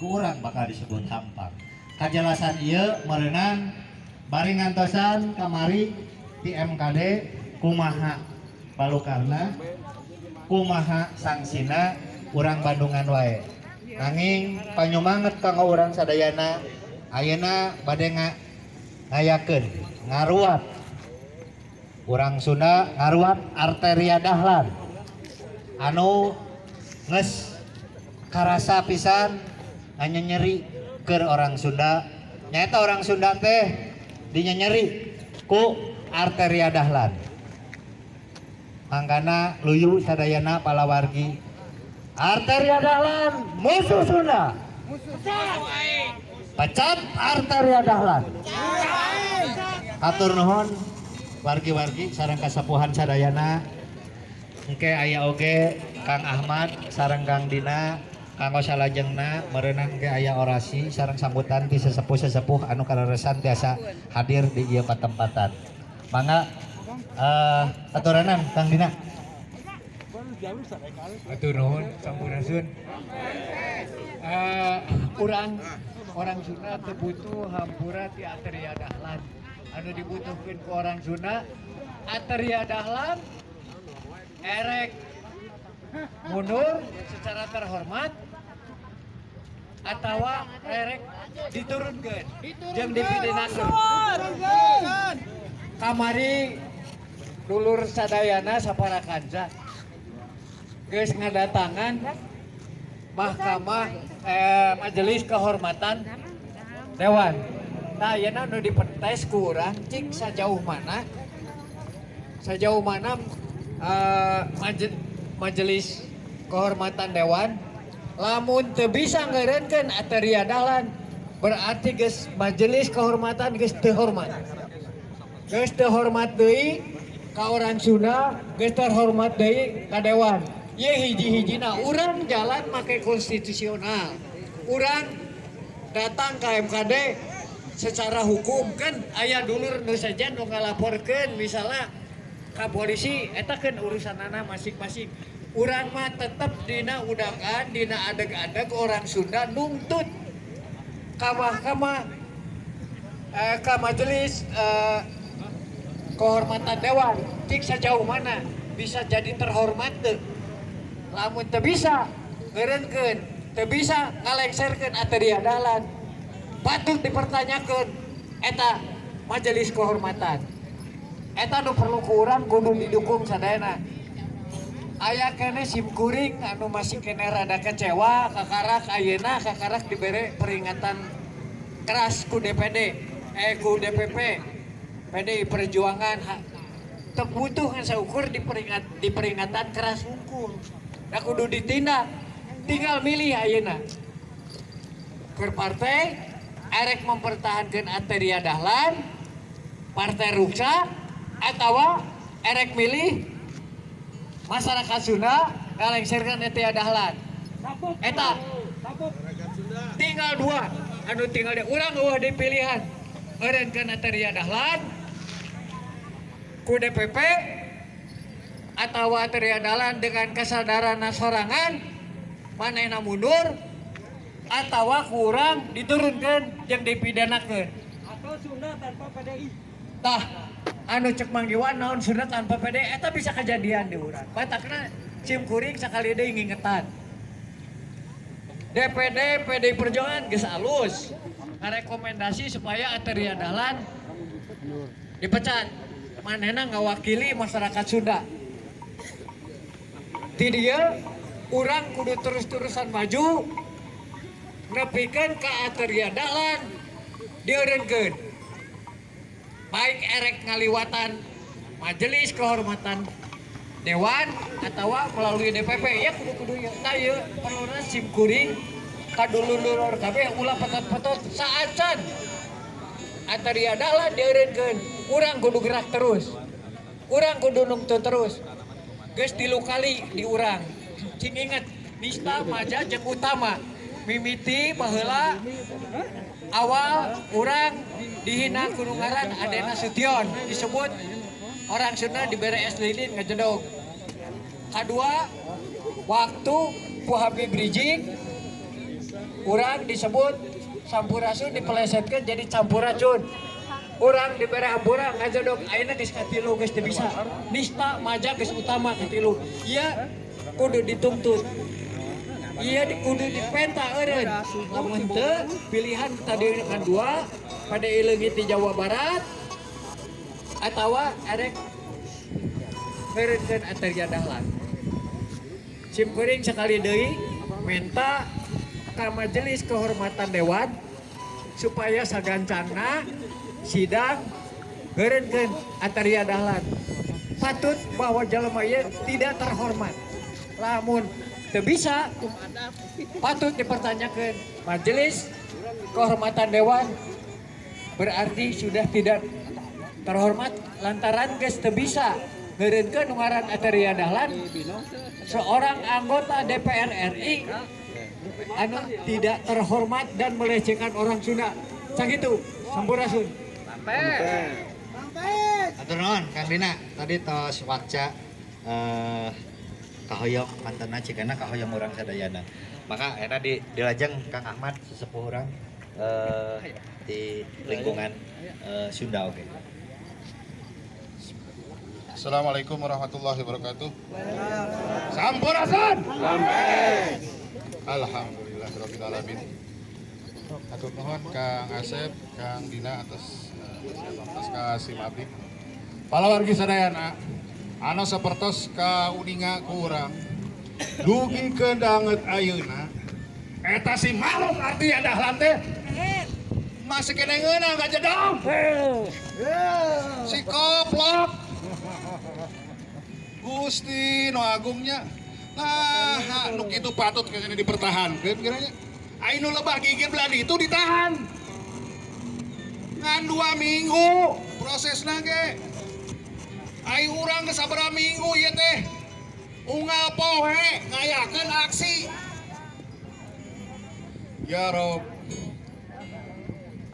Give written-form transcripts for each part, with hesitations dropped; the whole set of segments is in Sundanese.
Ku urang bakal disebut hampang. Kajelasan ieu meureunan bari ngantosan kamari di MKD kumaha balukarna, kumaha sangsina, urang Bandungan wae. Nanging panyumanget kanggo urang sadayana, ayeuna bade ngayakeun ngaruat urang Sunda, ngaruat Arteria Dahlan anu geus karasa pisan nganyenyeri keur orang Sunda. Nyaeta orang Sunda teh dinyenyeri ku Arteria Dahlan. Mangkana luyu sadayana palawargi, Arteria Dahlan musuh Sunda, pecat Arteria Dahlan. Hatur nuhun wargi-wargi sareng kasepuhan sadayana. Engke aya oge Kang Ahmad sareng Kang Dina kanggo salajengna meureunan. Engke aya orasi sareng sambutan ti sesepuh-sesepuh anu kaleresan tiasa hadir di ieu patempatan. Mangga, aturanan Kang Dina. Hatur nuhun, sampurasun. Urang orang Sunda teu butuh hampura ti Arteria Dahlan. Anu dibutuhkeun ku orang Sunda, Arteria Dahlan erek mundur secara terhormat atau erek diturunkeun jeung dipidanakeun. Kamari dulur sadayana saparakanca geus ngadatangan mahkamah, majelis kehormatan dewan. Nah, ayeuna nu dipetes ku urang cik sejauh mana majelis kehormatan dewan lamun teu bisa ngeureunkeun Arteria Dahlan, berarti geus majelis kehormatan geus teu hormat. Geus teu hormat deui ka orang Sunda, geus terhormat deui ka dewan. Ye hiji-hijina urang jalan make konstitusional. Urang datang ke MKD secara hukum. Kan aya dulur nu saja nu ngalaporkeun misalnya ka polisi, eta kan urusanana masing-masing. Urang mah tetep dina udakan, dina adeg-adeg orang Sunda nungtut ka mahkamah, ka majelis kehormatan dewan, cik sejauh mana bisa jadi terhormat teu. Lamun teu bisa ngeureunkeun, teu bisa ngalengserkeun Arteria Dahlan, patut dipertanyakan eta majelis kehormatan. Eta nu perlu ku urang kudu didukung sadayana. Aya keneh sim kuring anu masih keneh rada kecewa, kakarak ayeuna kakarak dibere peringatan keras ku DPD, ku DPP PDI Perjuangan. Teu butuh ngan saukur diperingatan keras hungkul. Da kudu ditindak. Tinggal milih ayeuna keur partai erek mempertahankan Arteria Dahlan, partai ruksak, atau erek milih masyarakat Sunda ngalengserkeun Arteria Dahlan. Eta tinggal dua anu tinggal di urang, euweuh di pilihan eureunkeun Arteria Dahlan ku DPP atau Arteria Dahlan dengan kesadaran sorangan manehna mundur atau kurang diturunkan jeung dipidanakeun. Atau Sunda tanpa PDI. Tah, anu cek Mang Iwan naon, Sunda tanpa PDI, eta bisa kejadian di urang. Matakna sim kuring sakali deui ngingetan DPD PDI Perjuangan geus alus ngarekomendasi supaya Arteria Dahlan dipecat, manehna ngawakili masyarakat Sunda. Ti dieu urang kudu terus-terusan maju nepikeun ka Arteria Dahlan dieureunkeun, baik erek ngaliwatan majelis kehormatan dewan atau melalui DPP ya kudu-kudu ya. Nah, ieu perluna sim kuring ka dulur-dulur kabeh ulah petot-petot. Saacan Arteria Dahlan dieureunkeun, urang kudu gerak terus, urang kudu nungtun terus. Geus tilu kali di urang, cing inget, nista, maja, jeung utama. Mimiti baheula awal urang dihina ku nu ngaran Ade Nasution, disebut orang Sunda dibere es lilin ngejedog. Kedua, waktu ku Habib Rizieq. Urang disebut sampurasun, dipelesetkeun jadi campuracun. Urang dibere hampura ngajedog, ayeuna geus katilu, geus teu bisa. Nista maja geus utama katilu. Ieu kudu dituntut. Iya, kudu dipenta eureun. Lamun teu, pilihan tadi kan dua, PDI leungit di Jawa Barat atawa erek ngeureunkeun Arteria Dahlan. Simkuring sekali deui menta ka Majelis Kehormatan Dewan supaya sagancangna sidang ngeureunkeun Arteria Dahlan. Patut bahwa jelema ieu tidak terhormat. Lamun teu bisa, patut dipertanyakan Majelis Kehormatan Dewan, berarti sudah tidak terhormat lantaran geus teu bisa ngeureunkeun ngaran Arteria Dahlan, seorang anggota DPR RI anu tidak terhormat dan melecehkan orang Sunda. Sakitu, sampurasun. Hatur nuhun, Kang Dina. Tadi tos wakca kahoyong mantena cigana kahoyong urang sadayana. Maka enak di dilajeng Kang Ahmad, sesepuh urang di lingkungan Sunda, oke. Assalamualaikum warahmatullahi wabarakatuh. Sampurasun. Alhamdulillah rabbil alamin. Hatur nuhun Kang Asep, Kang Dina atas ka sim abdi. Palawargi sadayana, anu sapertos kauninga ku urang dugi ke danget ayeuna eta si makhluk Arteria Dahlan teh masih keneh ngeunah ngajedog. Si koplok. Gusti nu agungnya. Nah, nu kitu patut kayaknya dipertahankeun kiranya. Ai nu lebah gigir belah itu ditahan. Ngan 2 minggu prosesna ge. Ai urang geus sabaraha minggu ieu teh. Unggal poe ngayakeun aksi. Ya Rob.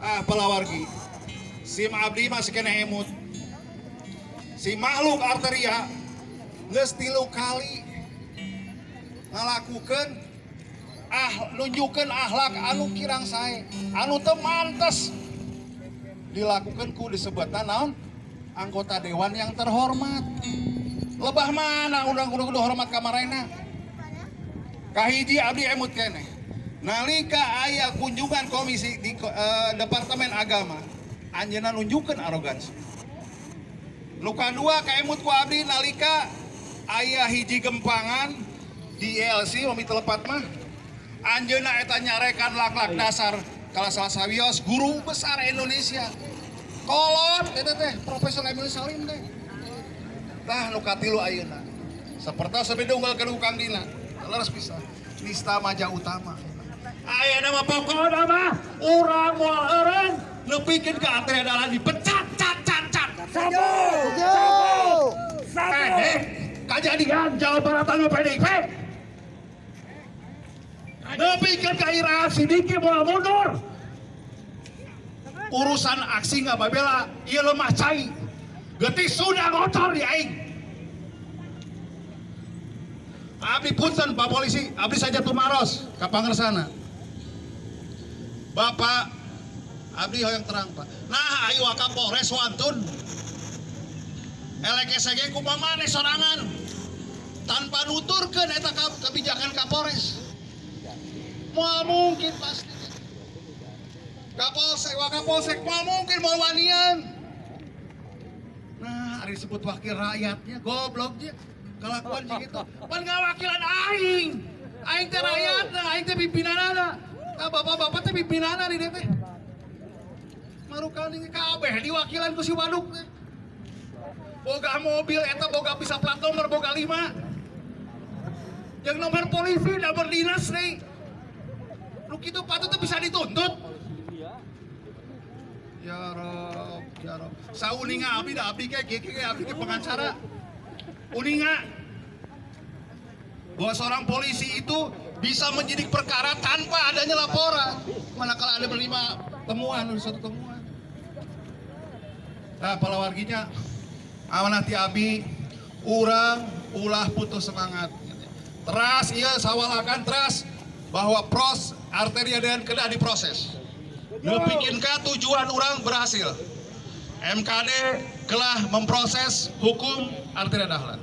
Ah, palawargi. Sim abdi masih keneh emut. Si makhluk Arteria geus 3 kali ngalakukeun, nunjukkeun akhlak anu kirang sae, anu teu mantes dilakukan ku disebutna naon, anggota dewan yang terhormat. Lebah mana urang kudu kudu hormat ka marena. Kahiji, abdi emut keneh nalika aya kunjungan komisi di Departemen Agama, anjeunna nunjukkeun arogansi. Nu kadua kaemut ku abdi nalika aya hiji gempangan di ILC, mami telepat mah, anjeunna eta nyarekan lak-lak dasar kala salah sawios guru besar Indonesia kolot eta teh, Profesor Emil Salim teh. Tah, nu katilu ayeuna sapertos sampai unggal ka Kang Dina, leres pisan, nista maja utama. Ayeuna mah pokona mah urang moal eureun nepikeun ka Arteria Dahlan dipecat cat cat cat. Eh, kajadian Jawa Barat anu PDIP. Nepikeun ka Ira Sidiki moal mundur. Urusan aksi nggak babela, ieu lemah cai. Getih sudah ngocor di aing. Abdi punten Pak Polisi, abdi saja tumaros ka pangersana. Bapak, abdi hoyong terang, Pak. Nah, ayo Kapolres wantun. Elek SG kumaha sorangan tanpa nuturkeun eta kebijakan Kapolres. Moal mungkin pasti. Kapolsek, Wakapolsek moal mungkin moal wanian. Nah, ari disebut wakil rakyatnya, gobloknya. Kelakuan sih gitu. Pan ngawakilan aing. Aing teh rakyatna, aing teh pimpinanana. Nah, bapak-bapak teh pimpinanana di dieu teh. Marukan ini kabeh diwakilan ku si waduk teh. Boga mobil eta boga bisa plat nomor boga 5. Yang nomor polisi, nomor dinas nih. Lu kitu patut tuh bisa dituntut. Ya Rob, ya Rob. Sauninga abdi da abdi kayak kieu abdi ke pengacara. Uninga bahwa seorang polisi itu bisa menyidik perkara tanpa adanya laporan. Manakala ada menerima temuan, ada suatu temuan. Nah, palawarginya amanah ti abi, urang ulah putus semangat. Teras iya sawalakan teras. Bahwa pros Arteria Dahlan kedah diproses. Nepikeun ka tujuan urang berhasil. MKD telah memproses hukum Arteria Dahlan.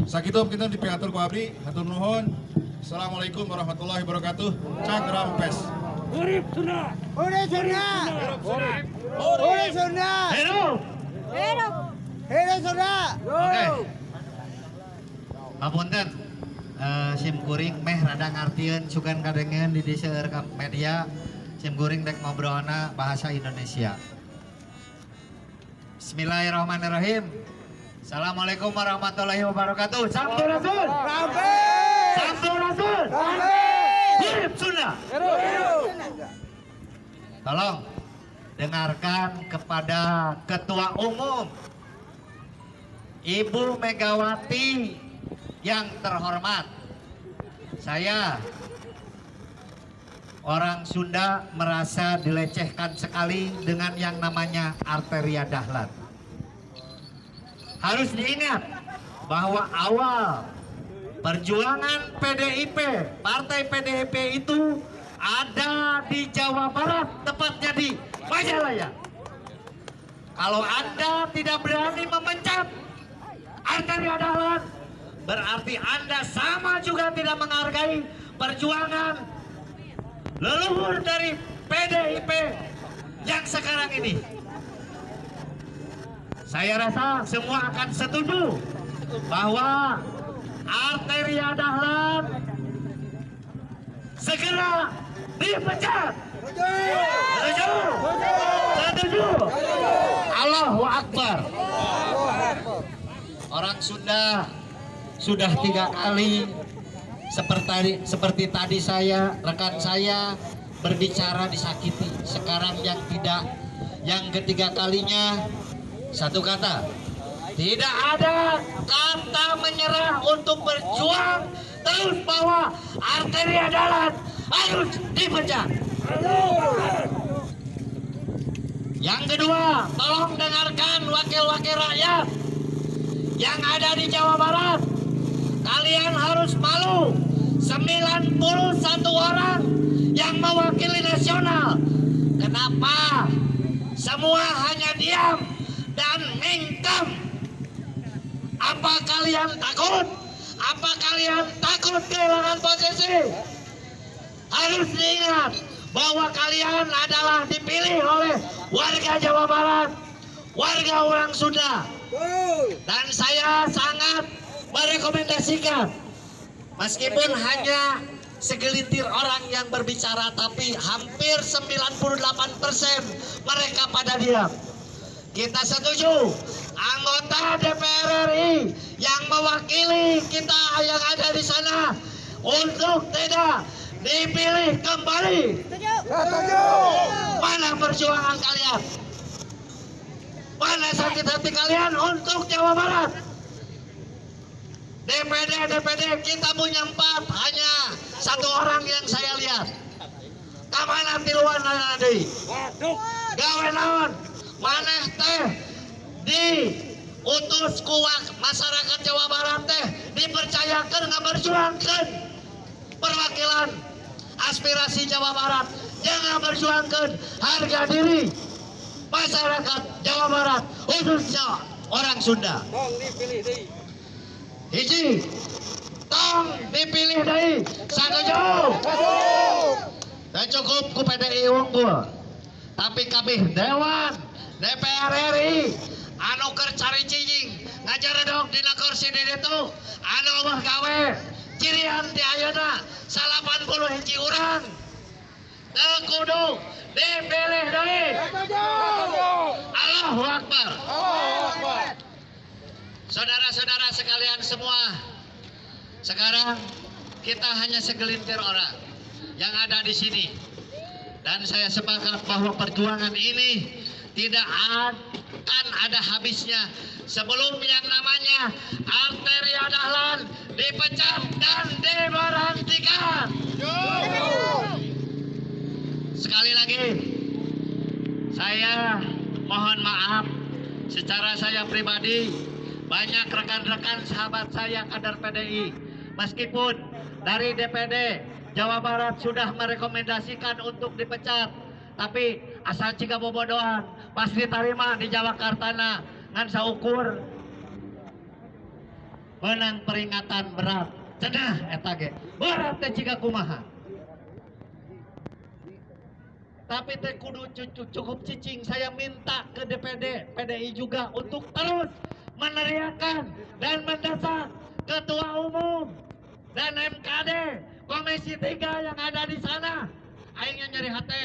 Sakitu kita dipihatur ku abdi, hatur nuhun. Assalamualaikum warahmatullahi wabarakatuh. Cag rampes. Urip Sunda. Urip Sunda. Urip Sunda. Hidup. Hidup. Hidup Sunda. Oke. Hapunten. Sim kuring meh rada ngartieun sugan kadengeun di seueur ka media, sim kuring dek ngobrolna bahasa Indonesia. Bismillahirrahmanirrahim. Assalamualaikum warahmatullahi wabarakatuh. Sampurasun. Rampes. Sampurasun. Rampes. Hidup Sunda. Tolong dengarkan kepada Ketua Umum Ibu Megawati yang terhormat. Saya orang Sunda merasa dilecehkan sekali dengan yang namanya Arteria Dahlan. Harus diingat bahwa awal perjuangan PDIP, Partai PDIP itu ada di Jawa Barat, tepatnya di Majalaya. Kalau Anda tidak berani memecat Arteria Dahlan, berarti Anda sama juga tidak menghargai perjuangan leluhur dari PDIP yang sekarang ini. Saya rasa semua akan setuju bahwa Arteria Dahlan segera dipecat. Setuju? Setuju? Allahu Akbar. Orang Sunda sudah tiga kali seperti tadi saya, rekan saya berbicara disakiti. Sekarang yang tidak, yang ketiga kalinya satu kata. Tidak ada kata menyerah untuk berjuang terus bahwa Arteria Dahlan harus dipecat. Yang kedua, tolong dengarkan wakil-wakil rakyat yang ada di Jawa Barat. Kalian harus malu, 91 orang yang mewakili nasional. Kenapa semua hanya diam dan mingkem? Apa kalian takut? Apa kalian takut kehilangan posisi? Harus diingat bahwa kalian adalah dipilih oleh warga Jawa Barat, warga orang Sunda. Dan saya sangat merekomendasikan, meskipun hanya segelintir orang yang berbicara, tapi hampir 98% mereka pada diam. Kita setuju anggota DPR RI yang mewakili kita yang ada di sana untuk tidak dipilih kembali. Mana perjuangan kalian? Mana sakit hati kalian untuk Jawa Barat? DPD DPD kita punya empat, hanya satu orang yang saya lihat. Kamana tiluan deui? Gawe naon? Maneh teh diutus ku masyarakat Jawa Barat teh dipercayakan ngaberjuangkeun perwakilan aspirasi Jawa Barat, jangan berjuangkan harga diri masyarakat Jawa Barat, khususnya orang Sunda. Tong dipilih deui. Hiji, tong dipilih deui. Satuju? Dan cukup ku PDI wungkul, tapi kabeh Dewan DPR RI anu keur caricing ngajaredog dina kursi di ditu anu euweuh gawe cirian ti ayeuna 81 urang teu kudu dipilih deui. Allahu Akbar. Saudara-saudara sekalian semua, sekarang kita hanya segelintir orang yang ada di sini. Dan saya sepakat bahwa perjuangan ini tidak akan ada habisnya sebelum yang namanya Arteria Dahlan dipecat dan diberhentikan. Sekali lagi, saya mohon maaf secara saya pribadi, banyak rekan-rekan sahabat saya kader PDI, meskipun dari DPD Jawa Barat sudah merekomendasikan untuk dipecat, tapi asal ciga bobodohan pas diterima di Jawakartana ngan saukur menang peringatan berat cenah. Eta ge berat teh ciga kumaha, tapi teh kudu cukup cicing. Saya minta ke DPD PDI juga untuk terus meneriakan dan mendesak Ketua Umum dan MKD Komisi 3 yang ada di sana. Aingnya nyeri hati,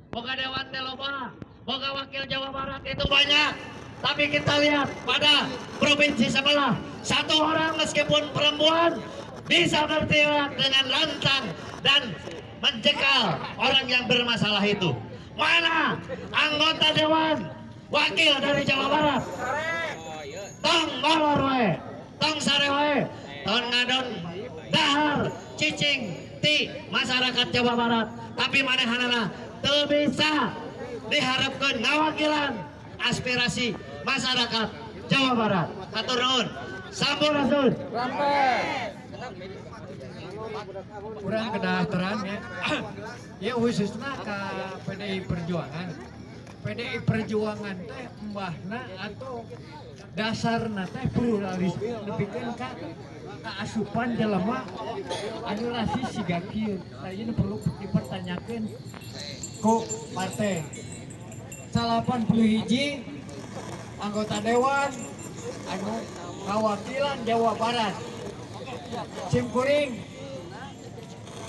boga dewan teh loba, boga wakil Jawa Barat itu banyak, tapi kita lihat pada provinsi sebelah, satu orang meskipun perempuan bisa berteriak dengan lantang dan mencekal orang yang bermasalah itu. Mana anggota dewan wakil dari Jawa Barat? Tong molor wae, tong sare wae, tong ngadon dahar cicing ti masyarakat Jawa Barat, tapi manehanana teu bisa diharapkan ngawakilan aspirasi masyarakat Jawa Barat. Hatur nuhun. Sampurasun. Kurang kedah terang ya, ya khususnya ke PDI Perjuangan. PDI Perjuangan teh embahna atau dasarna teh pluralisme, nepikeun ka kaasupan jelema anu rasis siga kieu. Nah, ini perlu dipertanyakan ku partai. 81 anggota dewan anu ngawakilan Jawa Barat, simkuring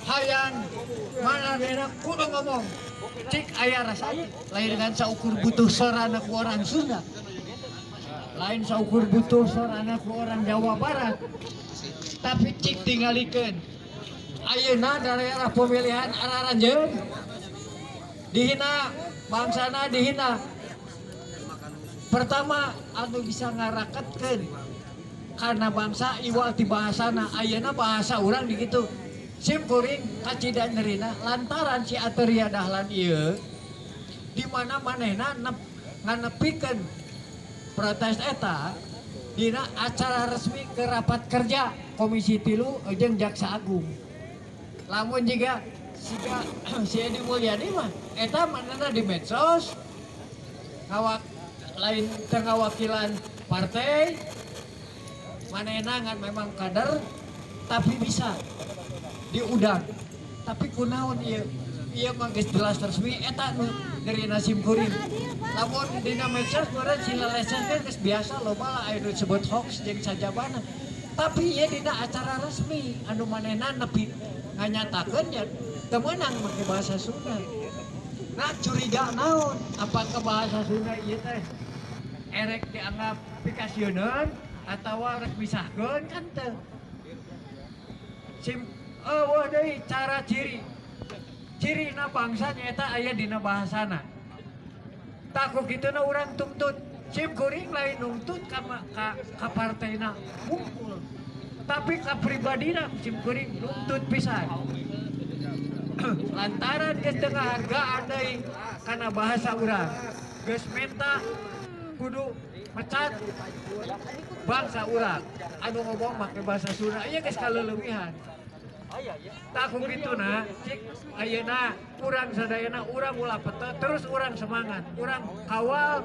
hayang mana kudu ngomong cik aya rasa. Lain dengan saukur butuh sorana ku orang Sunda, lain saukur butuh sorana ku orang Jawa Barat, tapi cik tingalikeun ayeuna daerah pemilihan araranjeun dihina, bangsana dihina. Pertama anu bisa ngaraketkeun karena bangsa iwal ti bahasana. Ayeuna bahasa urang di kitu. Sim kuring kacida nyerina lantaran si Ateria Dahlan ieu, di mana manehna nganepikeun protes eta dina acara resmi ke rapat kerja Komisi 3 jeung Jaksa Agung. Lamun jiga siga si Edi Mulyadi mah eta manehna di medsos ngawak, lain teu ngawakilan partai manehna, ngan memang kader tapi bisa diundang. Tapi kunaon ieu? Ieu mah geus jelas resmi. Eta nu dari sim kuring. Lamun dina medsos meureun sila lesan kan geus biasa, loba lah aya nu disebut hoax jeung sajabana, tapi ieu dina acara resmi anu manehna nepi nganyatakeun ya teu meunang make bahasa Sunda. Nah, curiga naon? Apakah bahasa Sunda ieu teh erek dianggap pikasieuneun atawa rek misahkeun kan teu sim euweuh deui cara. Ciri cirina bangsa nyaeta aya dina bahasana. Tah, ku kituna urang tuntut. Sim kuring lain nuntut ka partaina wungkul, tapi ka pribadina sim kuring nuntut pisan, lantaran geus teu ngahargaan deui kana bahasa urang, geus menta kudu mecat bangsa urang anu ngomong make bahasa Sunda. Ieu geus kaleulewihan. Tah, ku kituna cik ayeuna urang sadayana, urang ulah pete terus, urang semangat, urang kawal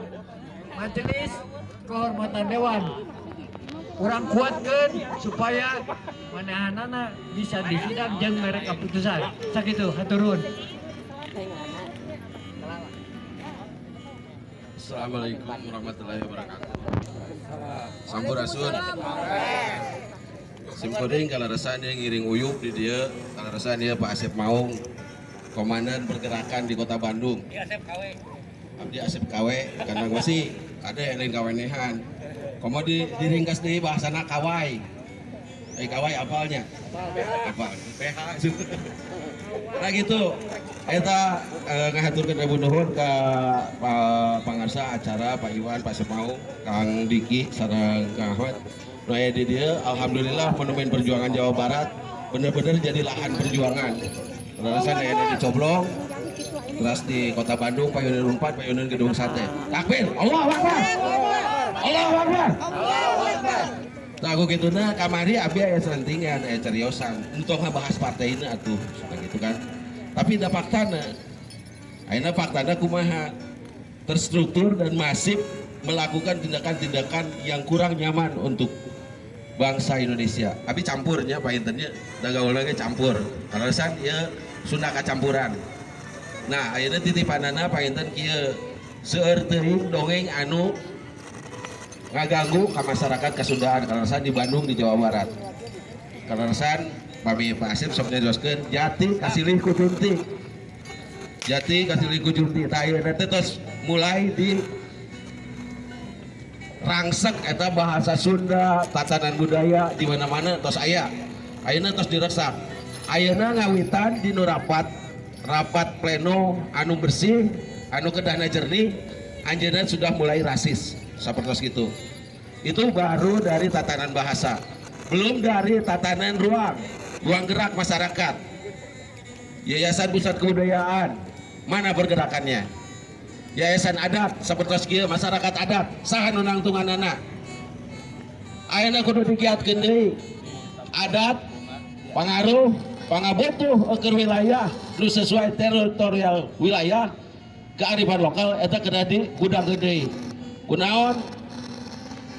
Majelis Kehormatan Dewan, urang kuatkeun supaya manehanana bisa disidang jeung mere keputusan. Sakitu, hatur nuhun. Assalamualaikum warahmatullahi wabarakatuh. Sampurasun. Simkuring kaleresan dia ngiring uyup di dieu, kaleresan dia Pak Asep Maung, komandan pergerakan di Kota Bandung. Abdi Asep KW, karena masih ada yang lain kawenehan. Komo di diringkas deui bahasana kawai. Eh, kawai apalnya? Apal. PH. Nah gitu, eta ngahaturkeun ribu nuhun ka Pak Pangarsa acara, Pak Iwan, Pak Semau, Kang Diki, sareng Kang Ahmad. Nu aya di dieu, alhamdulillah Monumen Perjuangan Jawa Barat bener-bener jadi lahan perjuangan. Rasa aya di Coblong, terus di Kota Bandung, Payunan 4, Payunan Gedung Sate. Takbir, Allahu Akbar. Allahu Akbar. Tah aku gitu, nah kamari abi aya selentingan, aya cariosan untuk ngebahas partai ini atuh gitu kan. Tapi da faktana, ayeuna faktana kumaha, terstruktur dan masif melakukan tindakan-tindakan yang kurang nyaman untuk bangsa Indonesia. Abi campurnya Pak Intennya, da gaulna ge campur. Kaleresan ieu Sunda kacampuran. Nah, ayeuna titipanana Pak Inten kieu, seueur teuing dongeng anu ngaganggu ka masyarakat Kasundaan, kaleresan di Bandung, di Jawa Barat. Kaleresan pami Pak Asep sok nyarioskeun jati kasilih ku junti. Jati kasilih ku junti. Tah, ayeuna teh tos mulai di rangsek eta bahasa Sunda, tatanan budaya di mana-mana tos aya. Ayeuna tos direksak. Ayeuna ngawitan di nu rapat, rapat pleno anu bersih, anu kedahna jernih, anjeunna sudah mulai rasis seperti itu. Itu baru dari tatanan bahasa, belum dari tatanan ruang, ruang gerak masyarakat. Yayasan Pusat Kebudayaan, mana pergerakannya? Yayasan adat seperti kieu, masyarakat adat, saha nu nangtunganana? Ayeuna kudu dikiatkeun deui. Adat pangaruh pangabutuh keur wilayah nu sesuai teritorial wilayah, kearifan lokal eta kedah digudangkeun deui. Kunaon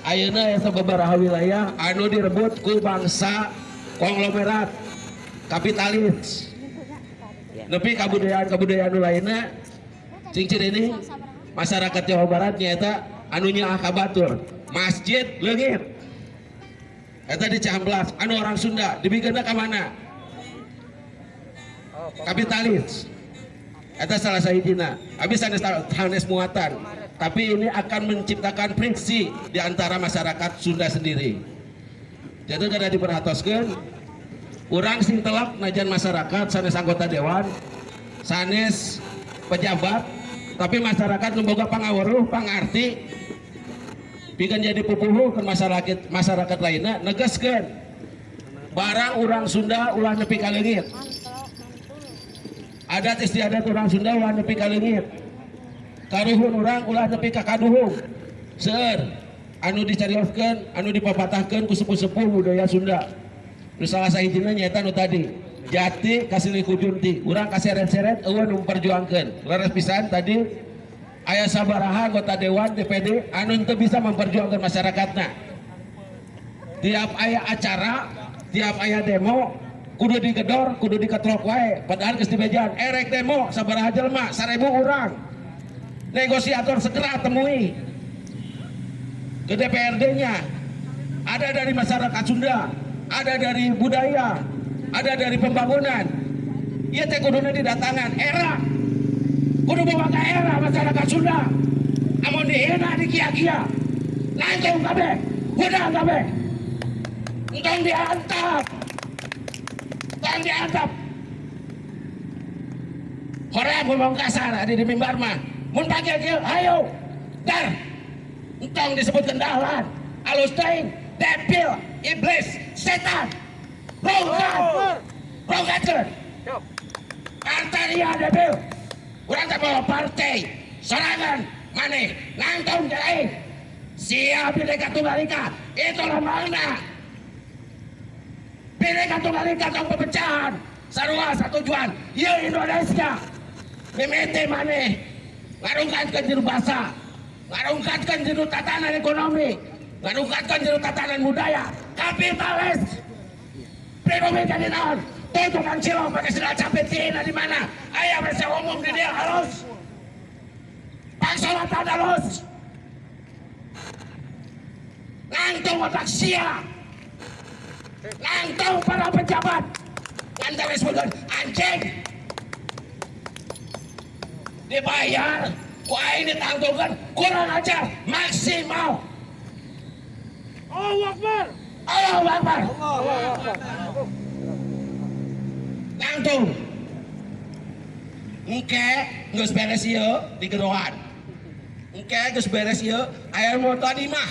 ayeuna aya sababaraha wilayah anu direbut ku bangsa konglomerat kapitalis, nepi kabudayaan-kabudayaan nu lainna. Cingcir ini masyarakat Jawa Barat nyaeta anu nyaah ka batur, masjid leungit eta di Cihampelas anu orang Sunda, dibikeunna ka mana? Kapitalis. Eta salah sahijina. Habis sanes sanes muatan, tapi ini akan menciptakan friksi di antara masyarakat Sunda sendiri. Jadi kada diperhatoskeun, urang sing telak najan masyarakat sanes anggota dewan, sanes pejabat, tapi masyarakat nu boga pangaweruh, pangarti, pikeun jadi pupuhu ke masyarakat masyarakat lainnya, negaskeun barang urang Sunda ulah nepi ka leungit, adat istiadat urang Sunda ulah nepi ka leungit, karuhun urang ulah nepi ka kaduhung. Seueur anu dicarioskeun, anu dipapatahkeun ku sepuh-sepuh budaya Sunda. Nu salah sahijina nyaeta nu tadi, jati kasilih ku junti. Urang kaseret-seret, euweuh nu memperjuangkeun. Leres pisan tadi aya sabaraha anggota dewan DPD anu teu bisa memperjuangkan masyarakatna. Tiap aya acara, tiap aya demo, kudu digedor, kudu diketrok wae, padahal geus dibejaan erek demo sabaraha jelema, 1000 urang. Negosiator segera temui ke DPRD-nya. Ada dari masyarakat Sunda, ada dari budaya, ada dari pembangunan. Ieu teh kuduna didatangan era, kudu bawa ke era masyarakat Sunda. Amun dihina, dikia-kia, nangtung kabeh, hudang kabeh. Entong diantap, tong diantap. Hoream ngomong kasar adi di mimbar mah. Mun panggil kieu, hayo dar. Entong disebutkeun Dahlan, alus teuing, debil, iblis, setan. Rongkat, rongkatkeun. Partai debil. Urang teh bawa partai sorangan, maneh nangtung jeung aing. Siap Bhinneka Tunggal Ika, itu lambangna. Bhinneka Tunggal Ika tong pepecahan, sarua satujuan. Ieu Indonesia. Mimiti maneh ngarungkatkeun jero basa, ngarungkatkeun jero tatanan ekonomi, ngarungkatkeun jero tatanan budaya, kapitalis. Pribumi jadi naon? Tuh tukang cilok pakai sendal capit dihina di mana? Aya WC umum di dia halus. Pangsolatan halus. Nangtung otak sia. Nangtung para pejabat. Ngantar disebutkan anjing. Dibayar. Wah, ini ditangtungkan kurang ajar maksimal. Allahu Akbar. Allahu Akbar. Nangtung. Engke geus beres ieu digerohan. Engke geus beres ieu aya motoan imah.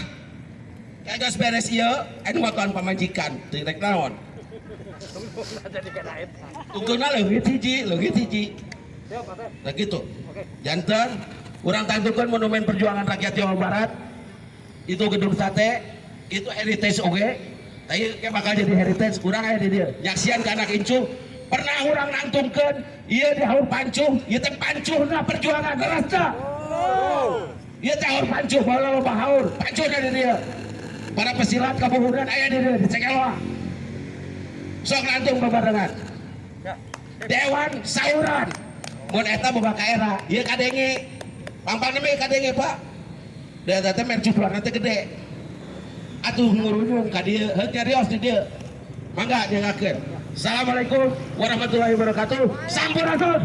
Engke geus beres ieu aya motoan pamajikan. Teu rek naon. Tungtungna leungit hiji, leungit hiji. Nah gitu. Janten urang tangtukeun Monumen Perjuangan Rakyat Jawa Barat itu Gedung Sate. Itu heritage oge. Tapi kayak bakal jadi heritage kurang aya di dieu. Nyaksian ka anak incu pernah urang nangtungkeun ieu di Haur Pancuh, ieu teh pancuhna perjuangan, leres teu? Ieu teh Haur Pancuh, baheula loba haur, pancuhna di dieu. Para pesilat kabuhuran aya di dieu di Cekeloa. Sok lantung babarengan. Dewan Sauran. Mun eta boga kaera, ieu kadenge. Pangpangna mah kadenge, Pak. Da eta teh mercusuarna teh gede. Atuh ngurunyung ka dieu, heuk nyarios di dieu. Mangga nyangakeun. Assalamualaikum warahmatullahi wabarakatuh. Sampurasun.